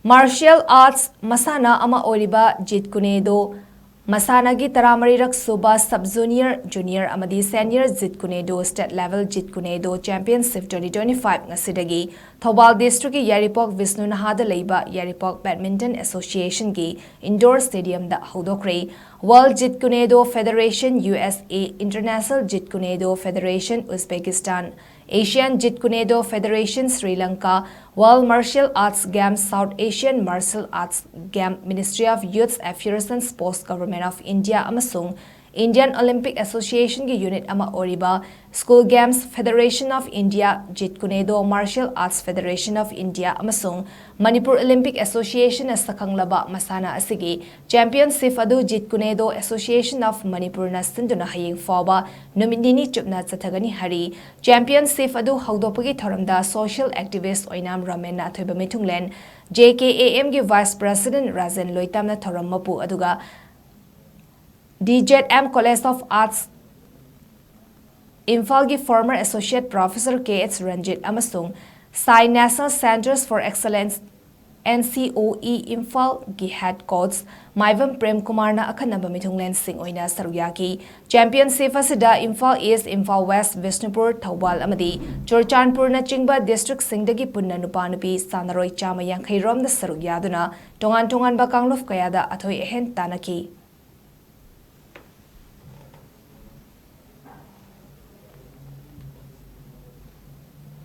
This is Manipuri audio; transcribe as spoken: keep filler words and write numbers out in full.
Martial Arts ꯃꯁꯥꯟꯅ ꯑꯃ ꯑꯣꯏꯔꯤꯕ ꯖꯤꯠ ꯀꯨꯅꯦꯗꯣ ꯃꯁꯥꯟꯅꯒꯤ ꯇꯔꯥꯃꯔꯤꯔꯛ ꯁꯨꯕ Sub Junior, Junior ꯑꯃꯗꯤ Senior ꯖꯤꯠ ꯀꯨꯅꯦꯗꯣ State Level ꯖꯤꯠ ꯀꯨꯅꯦꯗꯣ Championship twenty twenty-five ꯉꯁꯤꯗꯒꯤ ꯊꯧꯕꯥꯜ district ꯀꯤ ꯌꯥꯏꯔꯤꯄꯣꯛ ꯕꯤꯁꯅꯨ ꯅꯍꯥꯗ ꯂꯩꯕ ꯌꯥꯏꯔꯤꯄꯣꯛ Badminton Association ꯒꯤ indoor stadium the ꯍꯧꯗꯣꯛꯈ꯭ꯔꯦ꯫ World ꯖꯤꯠ ꯀꯨꯅꯦꯗꯣ Federation, U S A, International ꯖꯤꯠ ꯀꯨꯅꯦꯗꯣ Federation, Uzbekistan, Asian ꯖꯤꯠ ꯀꯨꯅꯦꯗꯣ Federation, Sri Lanka, World Martial Arts Games, South Asian Martial Arts Game, Ministry of Youth Affairs and Sports, Government of India ꯑꯃꯁꯨꯡ Indian Olympic Association ꯒꯤ unit ꯑꯃ ꯑꯣꯏꯔꯤꯕ School Games, Federation of India, ꯖꯤꯠ ꯀꯨꯅꯦꯗꯣ Martial Arts Federation of India ꯑꯃꯁꯨꯡ Manipur Olympic Association ꯅ ꯁꯛꯈꯪꯂꯕ ꯃꯁꯥꯟꯅ ꯑꯁꯤꯒꯤ championship ꯑꯗꯨ ꯖꯤꯠ ꯀꯨꯅꯦꯗꯣ Association of Manipur ꯅ ꯁꯤꯟꯗꯨꯅ ꯍꯌꯦꯡ ꯐꯥꯎꯕ ꯅꯨꯃꯤꯠ ꯅꯤꯅꯤ ꯆꯨꯞꯅ ꯆꯠꯊꯒꯅꯤ ꯍꯥꯏꯔꯤ꯫ Championship ꯑꯗꯨ ꯍꯧꯗꯣꯛꯄꯒꯤ ꯊꯧꯔꯝꯗ social activist ꯑꯣꯏꯅꯥꯝ ꯔꯥꯃꯦꯟꯅ ꯑꯊꯣꯏꯕ ꯃꯤꯊꯨꯡꯂꯦꯟ, J K A M ꯒꯤ Vice President ꯔꯥꯖꯦꯟ ꯂꯣꯏꯇꯥꯝꯅ ꯊꯧꯔꯝ ꯃꯄꯨ, ꯑꯗꯨꯒ D Z M College of Arts ꯏꯝꯐꯥꯜꯒꯤ former Associate Professor K H Ranjit ꯑꯃꯁꯨꯡ ꯁꯥꯏ National Centres for Excellence, N C O E, ꯏꯝꯐꯥꯜꯒꯤ head coach ꯃꯥꯏꯕꯝ ꯄ꯭ꯔꯦꯝ ꯀꯨꯃꯥꯔꯅ ꯑꯈꯟꯅꯕ ꯃꯤꯊꯨꯡꯂꯦꯟꯁꯤꯡ ꯑꯣꯏꯅ ꯁꯔꯨꯛ ꯌꯥꯈꯤ꯫ Championship ꯑꯁꯤꯗ ꯏꯝꯐꯥꯜ East, ꯏꯝꯐꯥꯜ West, ꯕꯤꯁꯅꯨꯄꯨꯔ, ꯊꯧꯕꯥꯜ ꯑꯃꯗꯤ ꯆꯨꯔꯆꯥꯟꯄꯨꯔꯅꯆꯤꯡꯕ district ꯁꯤꯡꯗꯒꯤ ꯄꯨꯟꯅ ꯅꯨꯄꯥ ꯅꯨꯄꯤ ꯁꯥꯟꯅꯔꯣꯏ ꯆꯥꯝꯃ ꯌꯥꯡꯈꯩ ꯔꯣꯝꯗ ꯁꯔꯨꯛ ꯌꯥꯗꯨꯅ ꯇꯣꯉꯥꯟ ꯇꯣꯉꯥꯟꯕ ꯀꯥꯡꯂꯨꯞ ꯀꯌꯥꯗ ꯑꯊꯣꯏ ꯑꯍꯦꯟ ꯇꯥꯟꯅꯈꯤ꯫